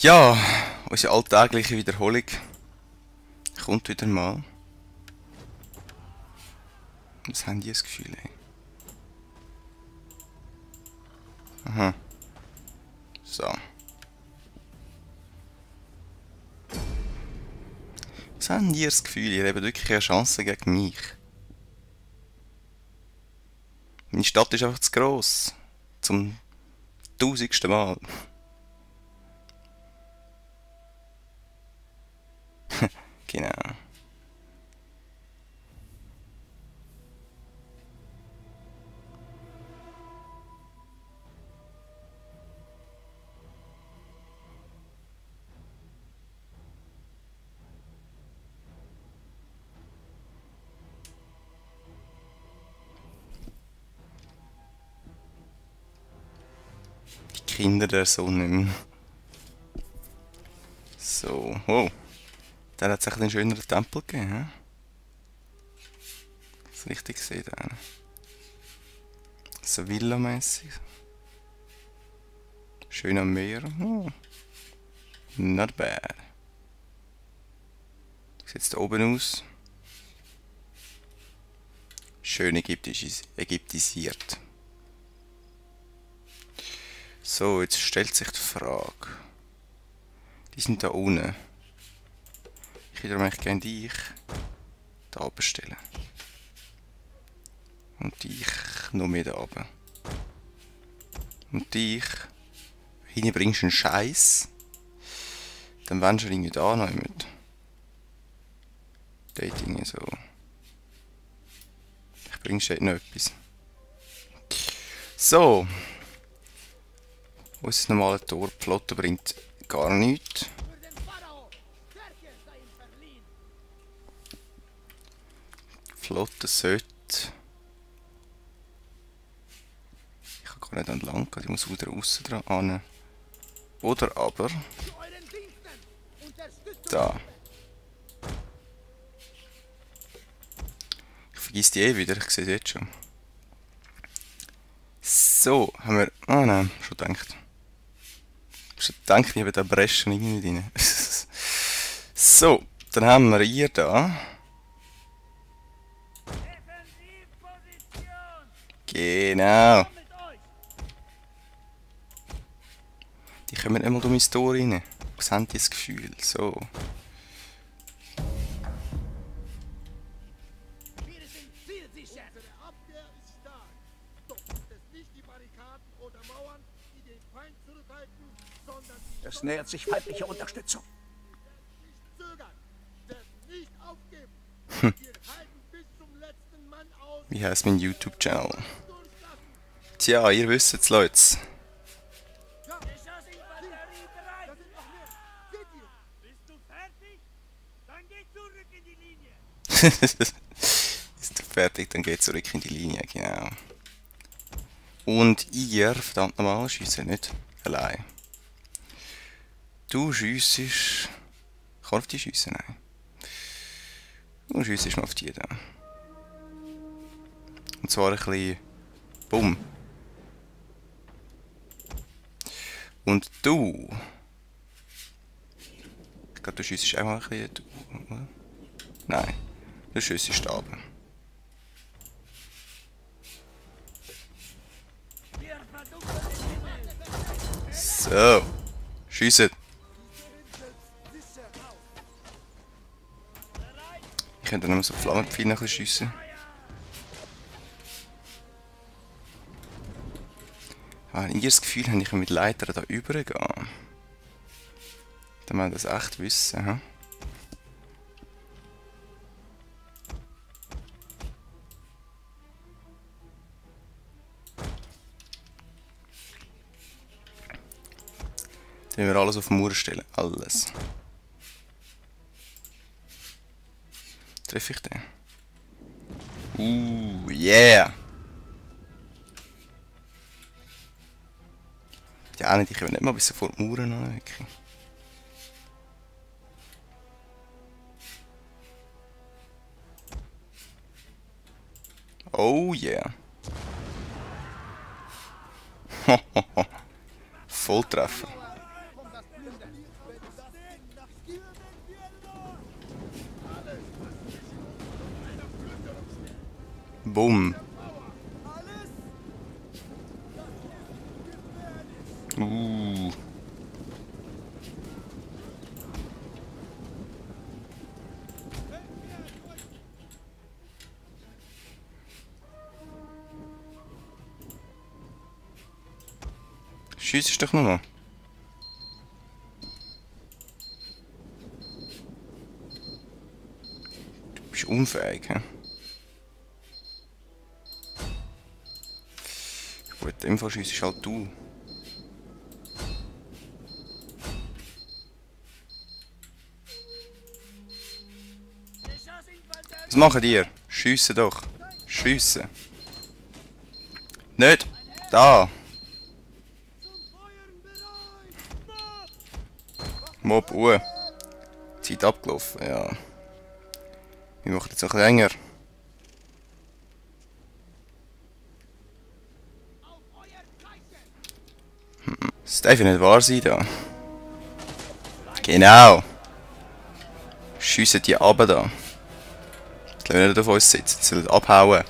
Ja, unsere alltägliche Wiederholung kommt wieder mal. Was haben die das Gefühl, ey? Aha. So. Was haben die das Gefühl? Ihr habt wirklich eine Chance gegen mich. Meine Stadt ist einfach zu gross. Zum 1000. Mal. Genau. Die Kinder der Sonne. So. Oh. Da hat es einen schöneren Tempel gegeben, hä? Das richtig gesehen, da. So Villa-mäßig. Schön am Meer. Oh. Not bad. Wie sieht es da oben aus? Schön ägyptisiert. So, jetzt stellt sich die Frage. Die sind da unten. Ich würde eigentlich gerne dich da oben stellen. Und dich noch mehr da oben. Und dich hinten bringst du einen Scheiß. Dann wennst du irgendwie da noch jemand. Dort irgendwie so. Ich bringst dort noch etwas. So. Unser normaler Torplotter bringt gar nichts. Flotte sollte. Ich kann gar nicht entlang gehen, ich muss wieder aussen dran an. Oder aber. Da. Ich vergiss die eh wieder, ich sehe es jetzt schon. So, haben wir. Ah nein, schon gedacht. Schon gedacht, ich habe da Breschen irgendwie drin. So, dann haben wir hier da. Genau. Die kommen nicht mal durch mein Tor rein. Was haben die das Gefühl? So. Es nähert sich feindliche Unterstützung. Wie heißt mein YouTube-Channel? Tja, ihr wisst es, Leute. Ist du fertig, dann geht zurück in die Linie, genau. Und ihr, verdammt nochmal, schiesst nicht allein. Du schiessest. Kann auf die schiessen? Nein. Du schiessest mal auf die da. Und zwar ein bisschen. Bumm. Und du. Ich glaube, du schiessest auch mal ein bisschen. Nein. Du schiessest da oben. So. Schiessen. Ich könnte noch so Flammenpfeile noch schiessen. Wenn ihr das Gefühl habt, ich kann mit Leitern da übergehen, dann wollen wir das echt wissen. He? Dann müssen wir alles auf die Mauer stellen. Alles. Treffe ich den? Yeah! Ja, nicht, ich will nicht mal bis vor die Mauer noch. Wirklich. Oh yeah! Volltreffer. Bumm. Schiessest doch nur. Du bist unfähig, hä? Gut, in dem Fall schiessest halt du. Was machen die? Schiessen doch. Schiessen. Nicht. Da. Mob, Zeit abgelaufen, ja. Wir machen jetzt noch länger. Das darf ja nicht wahr sein da. Genau. Schiessen die runter da. Jetzt lassen wir nicht auf uns sitzen, sie sollen abhauen.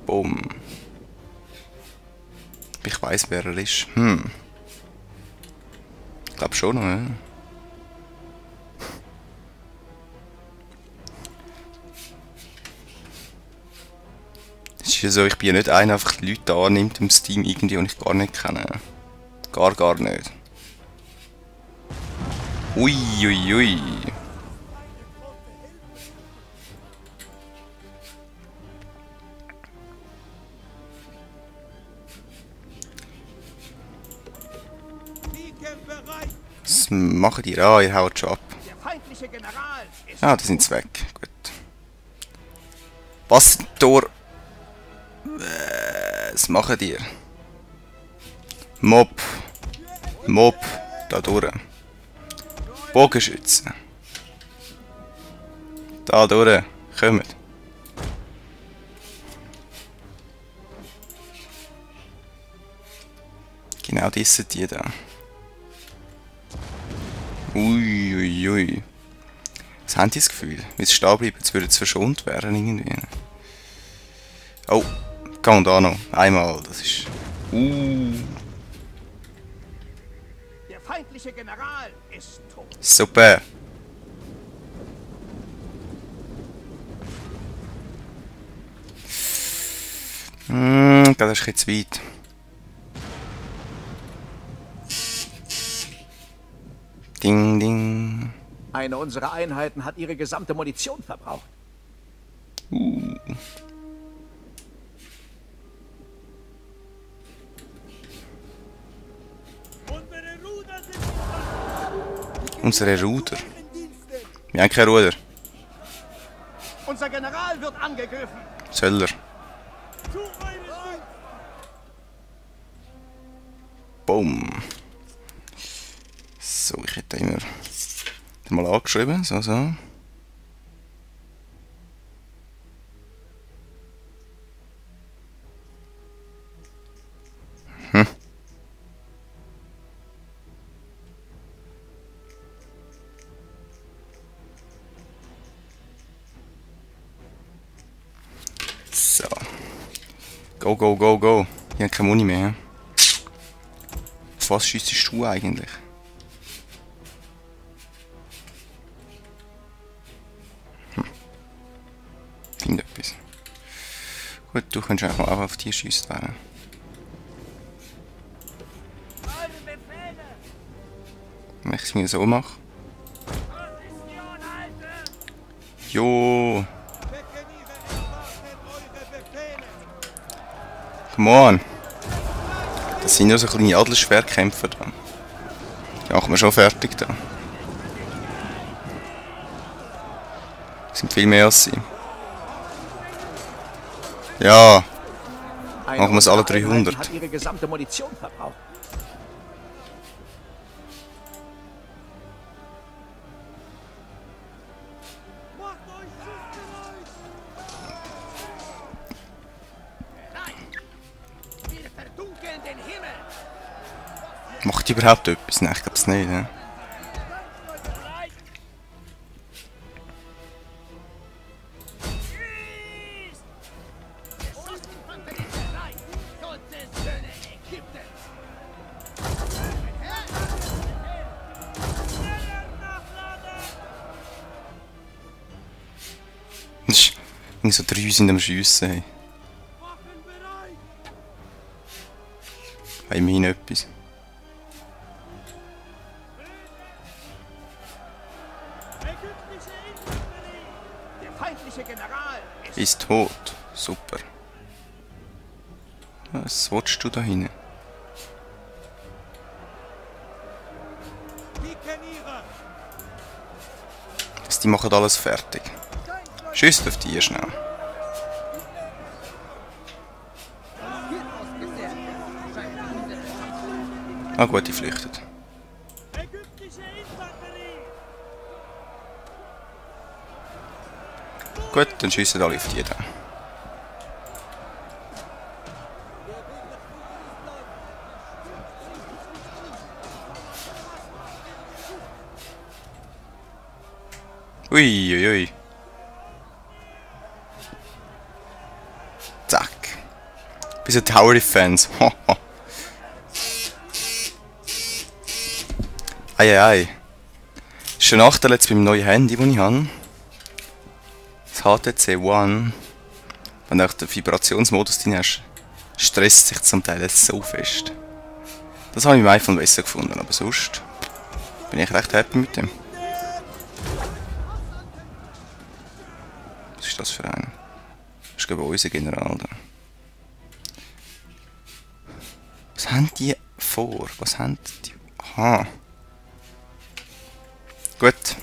Bumm. Ich weiss, wer er ist. Ich glaube schon noch, ja. Es ist ja so, ich bin ja nicht einer, der einfach die Leute annimmt im Steam irgendwie, die ich gar nicht kenne. Gar nicht. Ui, ui, ui. Was machen die? Ah, ihr haut schon ab. Ah, die sind weg. Gut. Was? Tor. Was machen die? Mob. Da durch. Bogenschützen. Da durch. Kommt. Genau das sind die da. Ui. Was haben die das Gefühl? Wenn sie stehen bleiben, jetzt würden sie verschont werden irgendwie. Oh, komm da noch. Einmal, das ist... Der feindliche General ist tot. Super. Das ist jetzt zu weit. Ding, ding. Eine unserer Einheiten hat ihre gesamte Munition verbraucht. Unsere Ruder. Wir haben kein Ruder. Unser General wird angegriffen. Soll er? Boom. So, ich hätte immer mal angeschrieben. So. So. Go. Ich habe keine Muni mehr. Auf was schiessest du eigentlich? Find etwas. Gut, du kannst einfach mal auf die schiessen werden. Wenn ich es mir so mache. Jo. Come on. Das sind nur so kleine Adlerschwertkämpfer da. Die machen wir schon fertig da. Das sind viel mehr als sie. Ja. Machen wir es alle 300. Hat ihre gesamte Munition verbraucht. Macht die überhaupt etwas? Nein, ich glaube es nicht. Ja. Irgendwie so 3 sind am Schiessen. Hey. Immerhin etwas. Der feindliche General Ist tot. Super. Was willst du da hinten? Die machen alles fertig. Schießt auf die schnell. Ah gut, die flüchtet. Gut, dann schiessen alle auf die da. Ui, ui, ui. Zack. Bisschen Tower Defense. Eieiei. Das ist ein Nachteil jetzt beim neuen Handy, das ich habe. Das HTC One. Wenn du auch den Vibrationsmodus drin hast, stresst sich zum Teil so fest. Das habe ich im iPhone besser gefunden, aber sonst bin ich recht happy mit dem. Was ist das für ein? Das ist glaube ich unser General da. Was haben die vor? Was haben die? Aha. Gut.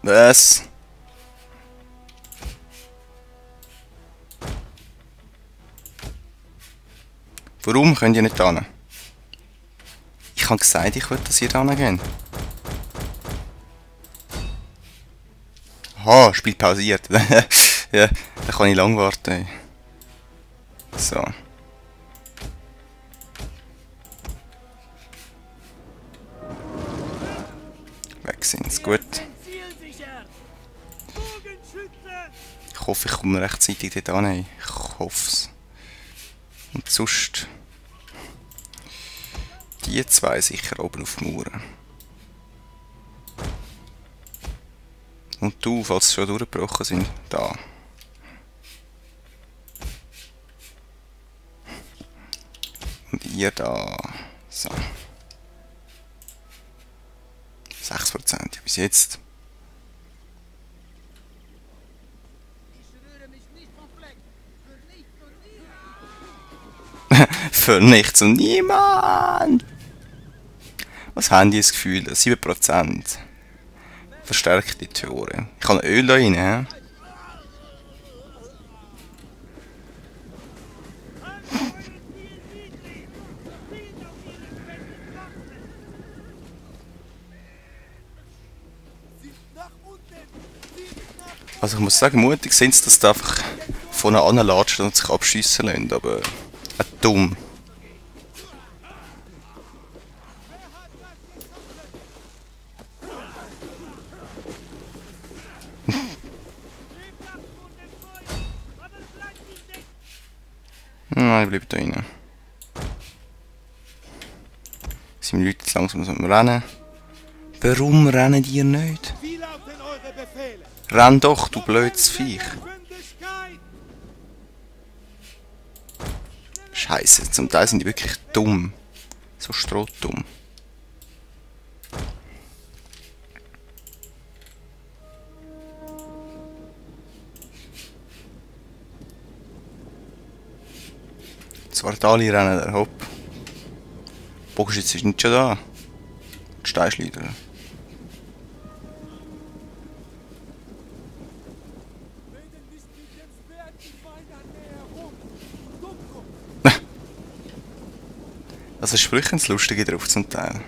Was? Warum könnt ihr nicht hin? Ich habe gesagt, ich will, dass ihr da gehen. Aha, Spiel pausiert. Ja, da kann ich lang warten. So. Weg sind's, gut. Ich hoffe, ich komme rechtzeitig dort an. Ich hoffe es. Und sonst die zwei sicher oben auf die Mauer. Und du, falls sie schon durchgebrochen sind, da. Und ihr da. So. 6% ja, bis jetzt. Für nichts und niemand! Was haben die das Gefühl? 7%. Verstärkt die Tore. Ich kann Öl da rein, hä? Also ich muss sagen, mutig sind sie, dass sie einfach vorne anlatschen und sich abschiessen lassen, aber dumm. Nein, ich bleibe da rein. Sind die Leute jetzt langsam am Rennen? Warum rennen die nicht? Renn doch, du blödes Viech. Scheiße, zum Teil sind die wirklich dumm. So strohdumm. Svartali rennen der hopp. Bogenschütze ist nicht schon da. Die Steinschleuder. Also Sprüche sind lustige drauf zum Teil.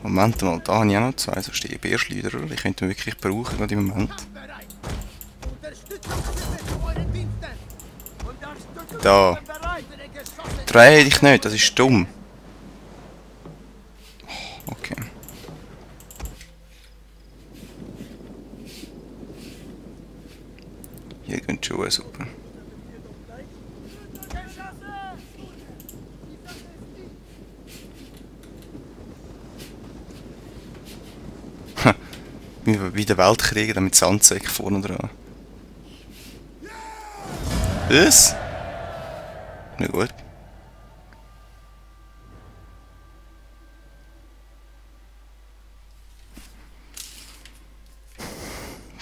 Moment mal, da habe ich auch noch zwei, so stehe Bärschleuder, die könnte man wirklich brauchen gerade im Moment. Da. Dreh dich nicht, das ist dumm. Okay. Hier gehen die Schuhe, super. Wie der Weltkrieg, dann mit Sandsäcken vorne dran. Was? Nicht gut.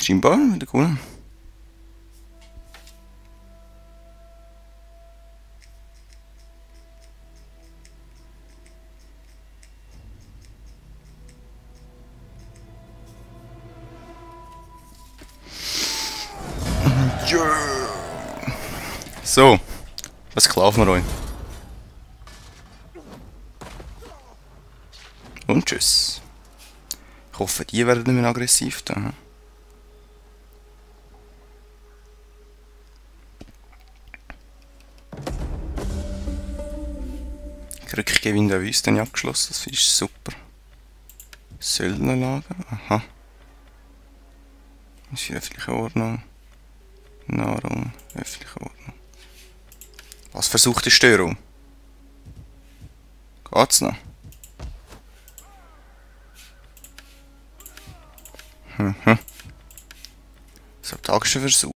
Scheinbar wieder cool. So, was kaufen wir euch? Und tschüss. Ich hoffe, die werden nicht mehr aggressiv da. Rückgewinn der Wüste nicht abgeschlossen, das ist super. Söldnerlager, aha. Das ist öffentliche Ordnung. Nahrung, öffentliche Ordnung. Was versucht die Störung? Geht's noch? Mhm. Sabotageversuch.